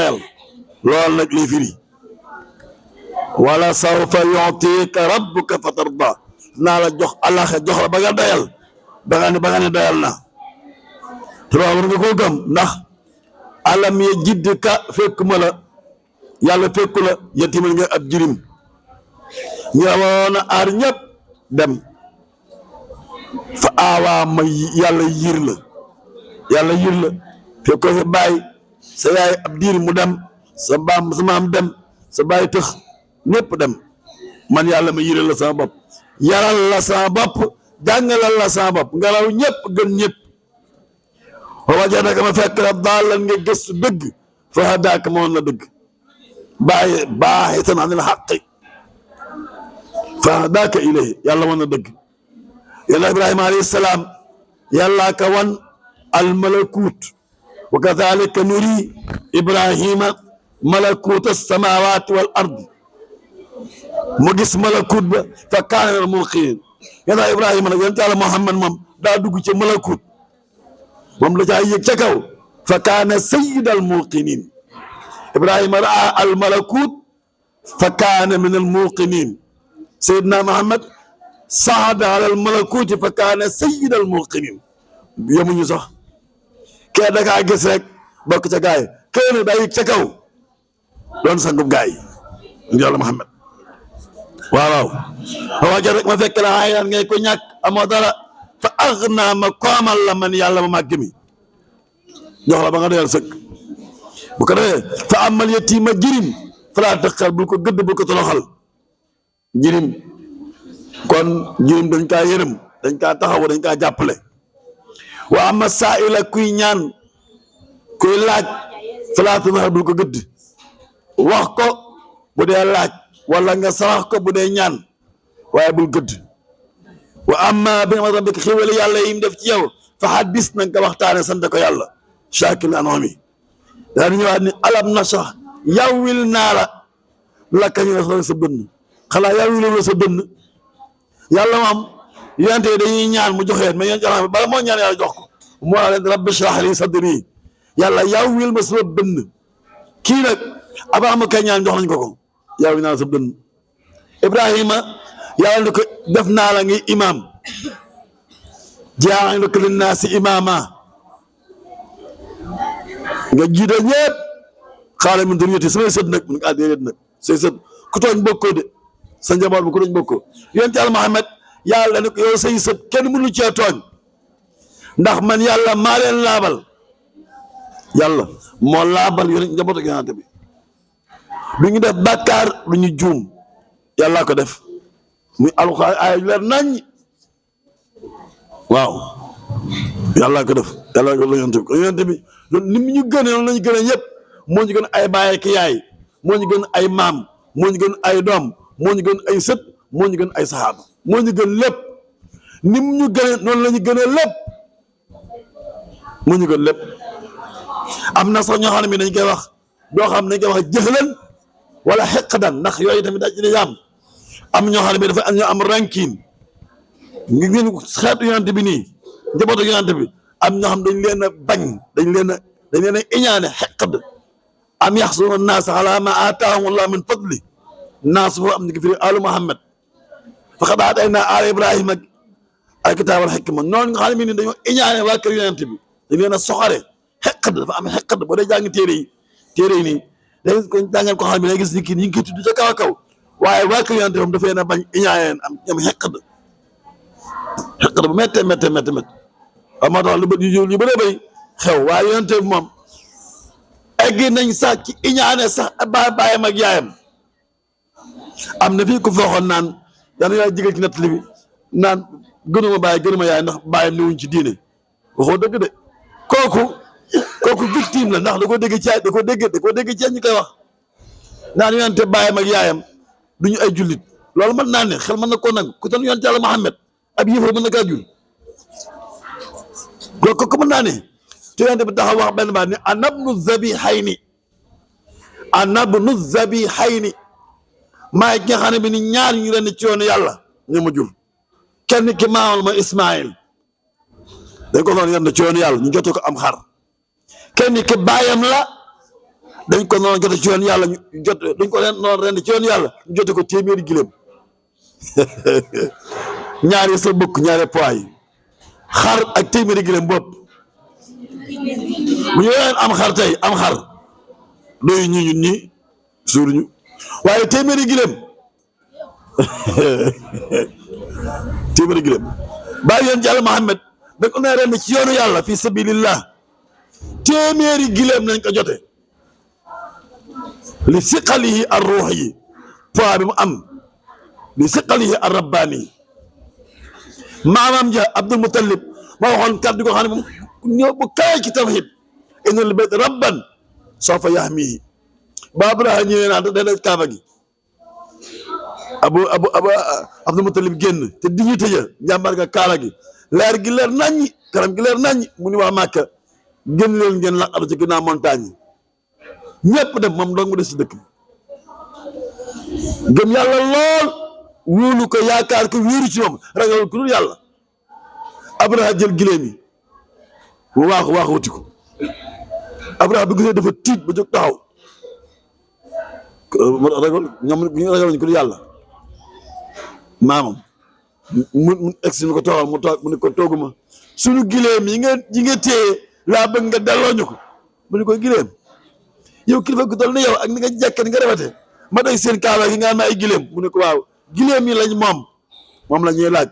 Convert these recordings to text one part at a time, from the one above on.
doyal lool nag lay firi wala sawfa yu'tika rabbuka fatarda naa la jox alaxe jox la ba nga doyal ba nga ne doyal na trois war nga koo gëm ndax alam yajidka fekk ma la yàlla fekku la yatiman nga ab jirim ñu waroon a aar ñëpp dem fa aawaa ma yàlla yir la fekk ko sa baay sa yaay ab diir mu dem sa maam dem sa baay tëx ñëpp dem man yàlla ma yiral la sama bopp yaral la sama bopp jàngalal la sama bopp ngelaw ñëpp gën ñëpp wa wajadaka ma fekk la daalan nga gëstu dëgg fa hadaaka ma woon la dëgg baaxitan anil xaqi fa hadaaka ilayhi yàlla woon na dëgg yàlla ibrahima alayhi salaam yàllaa ka wan al malakut wa kadhalika nuri ibrahima malakut as-samawati wal ard mu gis malakut ba fa kaana minal muuqinin yàlla ibrahima nag yonent yàlla muhammad moom daa dugg ci malakut moom la caa yëg ca kaw fa kaana sayyidal muuqinin ibrahima raa al malakut fa kaana minal muuqinin sayyidina muhammad saada alal malakuti fa kaana sayyidal muuqinin yemuñu sax kee da kaa gis rek bokk ca gaay kee nag daa yëg ca kaw doon sangub gaay yi yàlla muhammad waaw waaja rek ma fekk la xayraan ngay ko ñàkk amoo dara fa aghnaa ma koomal la man yàlla ma màgg mi jox la ba nga doyal sëkk bu ko defee fa amal yatiima jirim falaa taqhar bul ko gëdd bul ko toroxal jirim kon jirim dañ kaa yërëm dañ kaa taxaw dañ kaa jàppale wa amma saa'ila kuy ñaan kuy laaj falaa tanhar bul ko gëdd wax ko bu dee laaj wala nga sarax ko bu dee ñaan waaye bul gëdd wa amma bi nga ma bi xéwale yàlla yi mu def ci yow fa haddis na nga ko waxtaane sant ko yàlla shaakir an'ami daa di ñëwaat ni alam nashrah yawwil naa la kañ la sa dënn xanaa yawwil la sa dënn yàlla moom yonente dañuy ñaan mu joxe mais yéen jaxam bala moo ñaan yàlla jox ko moo la leen rabbi shrah li sadri yàlla yawwil ma sama dënn kii nag avant ma koy ñaan jox nañ ko yawwil naa la sa dënn Ibrahima yàlla ne ko def naa la ngi imam jaa'iluka linnaasi imaama nga jiite ñëpp xaala min duriyati samay sët nag mun déedéet nag say sët ku tooñ bokkoo de sa njaboot bi ku tooñ bokkoo yonent yàlla Muhammad yàlla ne ko yow say sët kenn mënu cee tooñ ndax man yàlla maa leen laabal yàlla moo laabal yonent njaboot ak yonent bi du ñu def bàkkaar du ñu juum yàlla ko def muy alxuraan ay leer nañ waaw yàlla ko def yàlla ko yonent bi ni ñu gënee noonu la ñu gënee ñëpp moo ñu gën ay baay ak yaay moo ñu gën ay maam moo ñu gën ay doom moo ñu gën ay sët moo ñu gën ay saxaaba moo ñu gën lépp ni ñu gënee noonu la ñu gënee lépp moo ñu gën lépp am na sax ñoo xam ne mi dañ koy wax doo xam ne dañ koy wax jëxlan wala xeqdan ndax yooyu tamit dañ ci am am ñoo xam ne dafa am ñoo am rankin ngi ngeen xeetu yonent bi nii njabootu yonent bi am ñoo xam dañ leen a bañ dañ leen a iñaane xeqd am yaxsuna naas ala ma aataahum allah min fadli naas foofu am ni ko firi alu muhammad faqad aataynaa aala ibrahima al kitaab wal hikma noonu nga xam ne nii dañoo iñaane waa kër yonent bi dañ leen a soxare xeqd dafa am xeqd boo dee jàng téere yi nii dañ ko jàngal ko xam ne day gis ni kii ñu ngi koy tudd ca kaw a kaw waaye waa kër yonent moom dafa leen a bañ iñaane am ñoom xeqd bu méttee waaw moo tax lu bëree bëri xew waaye yonent bi moom egg nañ sax ci iñaane sax baayam ak yaayam am na fii ku fooxoon naan yàlla yaay jigal ci nettali bi naan gënuma baay gënuma yaay ndax baayam newuñ ci diine waxoo dëgg de kooku victime la ndax da ko dégg ci ñu koy wax naan yonent baayam ak yaayam duñu ay jullit loolu mën naa ne xel mën na koo nangu ku tan yonent Yàlla Muhammad ab yëfar mën na kaa jul ko mën naa ne te yonent bi taxaw wax benn baat ne anabnu zabihayni maay ki nga xam ne bi ni ñaar ñu leen ci yoonu yàlla ñu ma jur kenn ki maamal ma Ismaïl dañ ko doon yem ci yoonu yàlla ñu jotoo ko am xar kenn ki baayam la dañ ko noonu jote ci yoon yàlla ñu jot dañ ko leen noonu ren ci yoon yàlla ñu jote ko téeméeri gileem ñaari sa bokk ñaari poids yi xar ak téeméeri gileem bopp bu ñu leen am xar tey am xar doyu ñi ñun ñi suuruñu waaye téeméeri gileem téeméeri gileem bàyyi yoon ci yàlla Muhammad dañ ko ne ren ci yoonu yàlla fi sabilillah téeméeri gileem nañ ko jote li siqalihi ar ruux yi poids bi mu am li siqalihi ar rabbaani maamam ja Abdul Muttalib ma waxoon kàddu ko xam ne moom ñëw bu kawe ci tawhid innal bayt rabban sawfa yahmihi ba Abraha ñëwee naan dana kaaba gi Abdul Muttalib génn te dignité ja njàmbar ga kaala gi leer gi leer naññi karam gi leer naññi mu ni waa Màkka génn leen ngeen laqatu ci ginnaaw montagne yi ñëpp dem moom dong mu des ci dëkk bi gëm yàlla lool wóolu ko yaakaar ko wéeru ci moom ragal ku dul yàlla Abraha jël gileem yi mu waaxu wuti ko Abraha bu gisee dafa tiit ba jóg taxaw ragal ñoom bu ñu ragal ñu ko dul yàlla maamam mu egsi ni ko toogal mu toog mu ne ko tooguma suñu gileem yi nga téye laa bëgg nga delloo ñu ko mu ne ko gileem yow kilifa gu toll ni yow ak ni nga jekk ni nga rafete ma doy seen kaaba gi nga am ay gileem mu ne ko waaw gileem yi lañ moom la ñuy laaj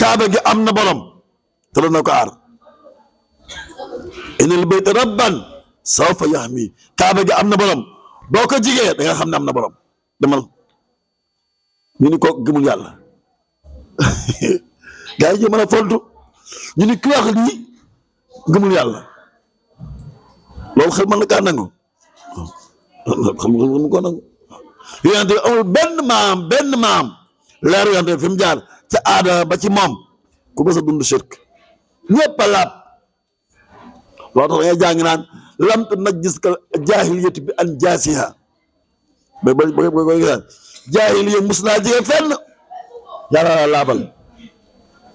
kaaba gi am na borom te doon na ko aar inal bayt rabban sawfa yahmi kaaba gi am na borom boo ko jigee da nga xam ne am na borom demal ñu ni ko gëmul yàlla gaa yi ji mën a fontu ñu ni ki wax lii gëmul yàlla loolu xel mën na kaa nangu xam ko nangu yonente bi amul benn maam leeru yonente bi fi mu jaar ca aada ba ci moom ku mës a dund shirk ñëpp a laab loo tax dangay jàng naan lam tu najjis ka jaahiliyatu bi an jaasiha ba gisaan jaahiliya mus naa jege fenn yàlla la laabal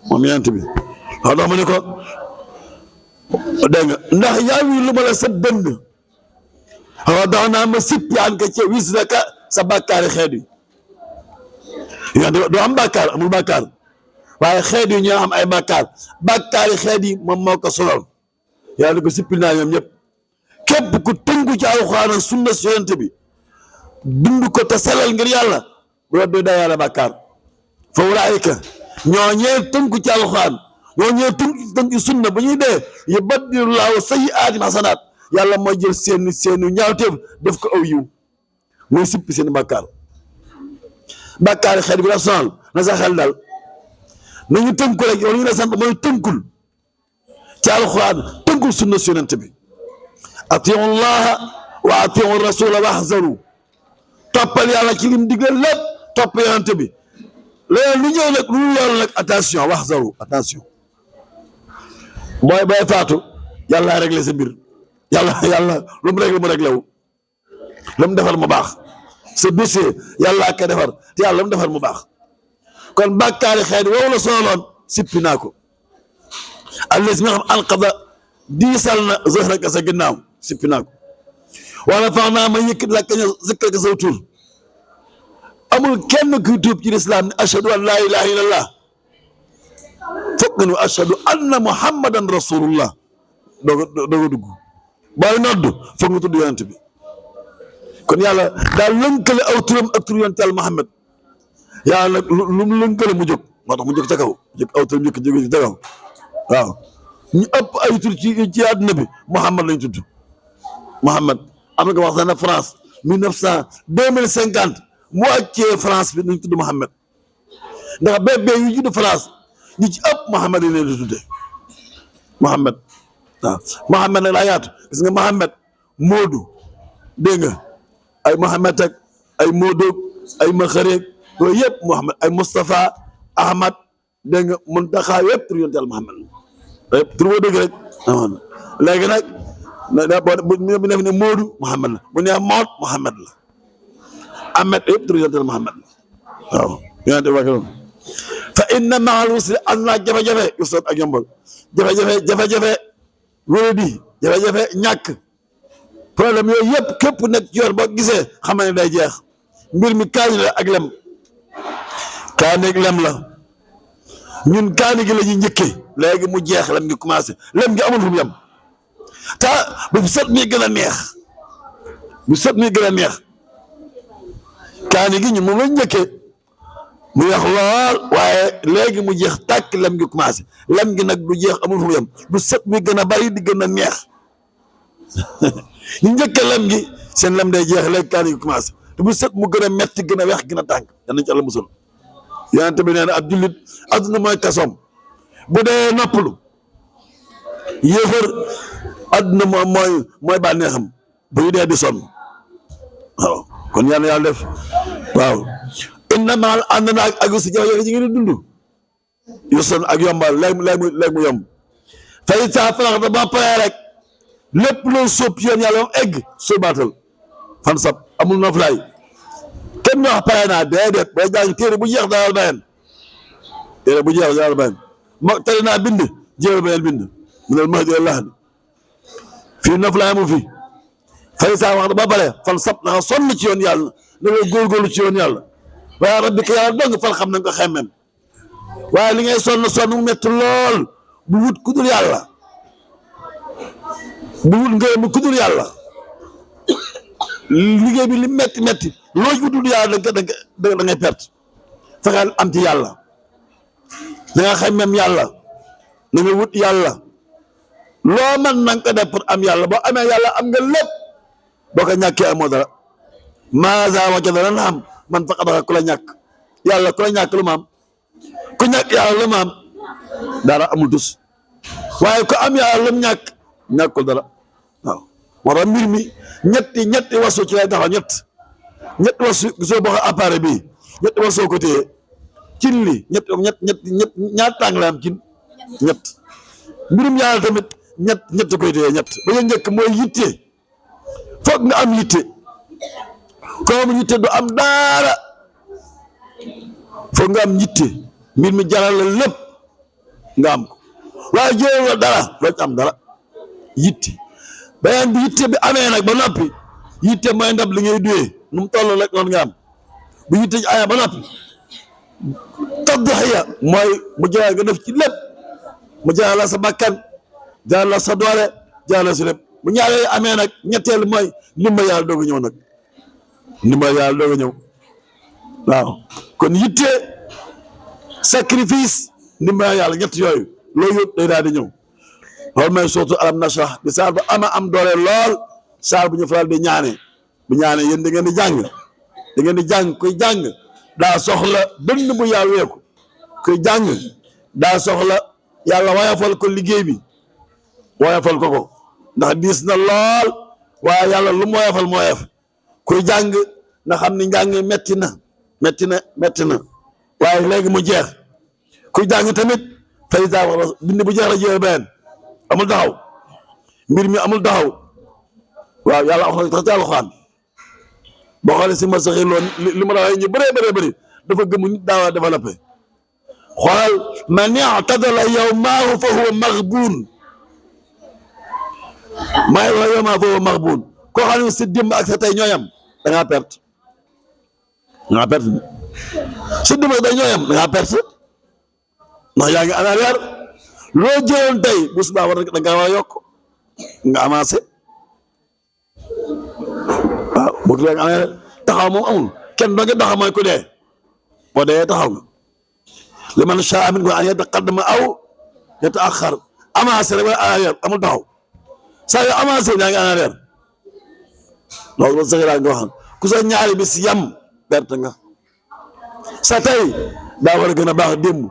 moom yonente bi loo tax mu ne ko dégg nga ndax yaa wi lu ma la sa dënd xaw dax naa ma sippiyaan ka ci wis raka sa bàkkaari xeet yi doo am bàkkaar amul bàkkaar waaye xeet yi ñoo am ay bàkkaari xeet yi moom moo ko solal yàlla ko sippil naa ñoom ñëpp képp ku tënku ci alxuraan ak sunna si yonent bi dund ko te selal ngir yàlla bu doo daa yàlla bàkkaar fa ulaayika ñoo ñee tënku ci alxuraan ñoo ñee tënku sunna ba ñuy dee yubaddilullahu sayyi'aatihim hasanaat yàlla mooy jël seeni ñaawteef def ko aw yiw mooy sippi seen bàkkaari xeet bi national na sa xel dal nañu tënku rek yow li ñu la sant mooy tënkul ci alxuraan tënkul sunna si yonent bi atiu llaha wa atiu rasula wahzaru toppal yàlla ci lim digal lépp topp yonent bi léegi lu ñëw nag lu loolu nag attention wahzaru attention booy faatu yàlla réglé sa mbir yàlla lu mu réglé wu lu mu defar mu baax sa dossier yàlla ka defar te yàlla lu mu defar mu baax kon bàkkaari xeet woowu la sooloon sippi naa ko allis mi xam alqada diisal na zahraka sa ginnaaw sippi naa ko wala fax naa ma yëkkit la kañ zikkar ka saw tur amul kenn kuy tuub ci lislaam ne ashhadu an laa ilaha illallah foog nga ne ashhadu anna muhammadan rasulullah dooga dugg booy nodd foog nga tudd yonent bi kon yàlla daal lënkale aw turam ak tur yonent yàlla Muhammad yàlla nag lu mu lënkale mu jóg moo tax mu jóg ca kaw jóg aw turam jóg ca kaw waaw ñu ëpp ay tur ci àdduna bi Muhammad lañ tudd Muhammad am na ko wax sax na France 2050 mu wàccee France bi nañ tudd Muhammad ndax bébé yu judd France ñi ci ëpp Muhammad yi leen di tuddee Muhammad waaw Muhammad nag laa yaatu gis nga Muhammad Moodu dégg nga ay Muhammad ak ay Moodu ay Maxareeg yooyu yëpp Muhammad ay Moustapha Ahmad dégg nga Muntaxa yëpp tur yonent Yàlla Muhammad yëpp tur boo dégg rek léegi nag bu def ne Moodu Muhammad la bu neex Moot Muhammad la Ahmed yëpp tur yonent Yàlla Muhammad la waaw yonent wax noonu fa inna ma'al usri ànd naa jafe-jafe yusran ak yombal jafe-jafe wéradi jafe-jafe ñàkk problème yooyu yëpp képp nekk ci yoon boo gisee xam ne day jeex mbir mi kaani la ak lem kaani ak lem la ñun kaani gi la ñuy njëkkee léegi mu jeex lem gi commencé lem gi amul fu mu yem te bu set mi gën a neex bu set mi gën a neex kaani gi ñun moom lañ njëkkee mu yeex lool waaye léegi mu jeex tàkk lem gi commencé lem gi nag du jeex amul fu mu yem bu set mi gën a bari di gën a neex ñu njëkkee lem gi seen lem day jeex léegi kaani gi commencé te bu set mu gën a metti gën a weex gën a tàng yal nañ ci Yàlla musal yonent bi nee na ab jullit adduna mooy kasoom bu dee noppalu yéefar adduna moom mooy bànneexam bu dee di sonn waaw kon yal na Yàlla def waaw inna maal ànd na ak si jafe-jafe ji ngeen di dund yu son ak yombal léegi mu yomb fay saa faraxta ba pare rek lépp loo sóob yoon yàlla moom egg sóobaatal fan sab amul noflaay kenn wax pare naa déedéet booy jàng téere bu jeex daal bayen téere bu jeex daal bayen mo tere naa bind jéem beneen bind mu ne mahdi lahdi fii noflaay mu fi fay saa wax ba pare fan sab na nga sonn ci yoon yàlla na nga góorgóorlu ci yoon yàlla waaye rabbi ka yàlla dong fal xam nañ ko xemmem waaye li ngay sonn mu métti lool bu wut ku dul yàlla bu wut ngërëm ku dul yàlla liggéey bi li métti loo ci dul yàlla da ngay perte fexeel am ci yàlla da nga xemmem yàlla da nga wut yàlla loo man na nga ko def pour am yàlla boo amee yàlla am nga lépp boo ko ñàkkee amoo dara maaza wajada dana am man faqadaka ku la ñàkk yàlla ku la ñàkk lu ma am ku ñàkk yàlla lu ma am dara amul dus waaye ku am yàlla lu mu ñàkkul dara waaw moo tax mbir mi ñetti wasu ci lay taxaw ñetti wasu gisoo boo xam appareil bii ñetti wasoo ko téye cin li ñaar tàng la am cin ñett mbirum yàlla tamit ñett koy téye ñett ba nga njëkk mooy yitte foog nga am yitte comme yitte du am dara foog nga am yitte mbir mi jaral la lépp nga am ko waaye jëlee la dara doo ci am dara yitte beneen bi yitte bi amee nag ba noppi yitte mooy ndab li ngay duyee nu mu toll rek noonu nga am bu yitte ji amee ba noppi tadhiya mooy mu jaral nga def ci lépp mu jaral la sa bakkan jaral la sa doole jaral la si lépp bu ñaaree amee nag ñetteel mooy ndimbal yàlla doog a ñëw nag ndimbal yàlla doog a ñëw waaw kon yitte sacrifice ndimbal yàlla ñett yooyu loolu yëpp day daal di ñëw loolu mooy surtout alam nashrah bi saar bu am doole lool saar bu ñu faral di ñaane bu ñaane yéen da ngeen di jàng kuy jàng daa soxla dënn bu yàlla weeku kuy jàng daa soxla yàlla woyofal ko liggéey bi woyofal ko ndax diis na lool waaye yàlla lu mu woyofal moo woyof kuy jàng nga xam ni njàng metti na waaye léegi mu jeex kuy jàng tamit fay saa wax bind bu jeex la jeex benn amul taxaw mbir mi amul taxaw waaw yàlla wax na tax ci alxuraan boo xoolee si ma saxee loon li ma la waxee ñu bëree bëri dafa gëm nit daawa développé xoolal man i'tadala yawmahu fa huwa maghbun maa ngi wax yow maa foofu maghbun koo xam ne si démb ak sa tey ñooyam da ngaa perte si démb ak tey ñooyam da ngaa perte ndax yaa ngi en arrière loo jëloon tey bu subaa war da ngaa war a yokk nga avancé waaw boo tuddee nga arrière taxaw moom amul kenn doo ngi taxaw mooy ku dee boo dee taxaw nga li man shaa minkum an yataqaddama aw yata'akhkhar avancé rek wala arrière amul taxaw. saa yoo avancé yaa ngi en arrière loolu ba sax nga wax ku sa ñaari bis yam perte nga sa tey daa war a gën a baax démb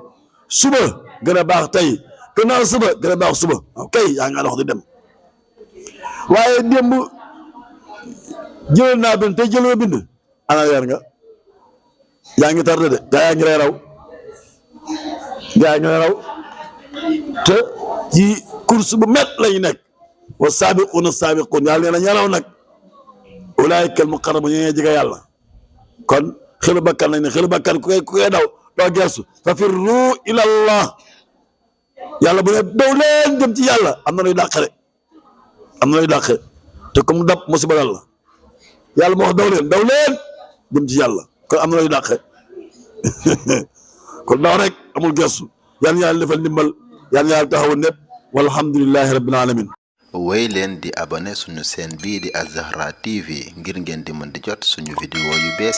suba gën a baax tey gannaaw suba gën a baax suba ok yaa ngi dox di dem waaye démb jëloon naa bind tey jëloo bind en arrière nga yaa ngi tardé de gaa yaa ngi lay raw te ci course bu met lañu nekk. wa saabiquuna saabiquun yàlla nee na ñalaw nag ulaa'ika al-muqarrabuun ñu ngi jege yàlla kon xelu bakkan nañ ne xelu bakkan ku koy daw doo gersu fa firru ila Allah yàlla bu ne daw leen jëm ci yàlla am na luy dàqe te comme dab musiba dal la yàlla moo wax daw leen dem ci yàlla kon am na looy dàqe kon daw rek amul gestu yal na yàlla defal ndimbal yal na yàlla taxawu népp walhamdulillahi rabbil alamin woy leen di abonné suñu chaîne bii di Al Zahra TV ngir ngeen di mën di jot suñu vidéo yu bees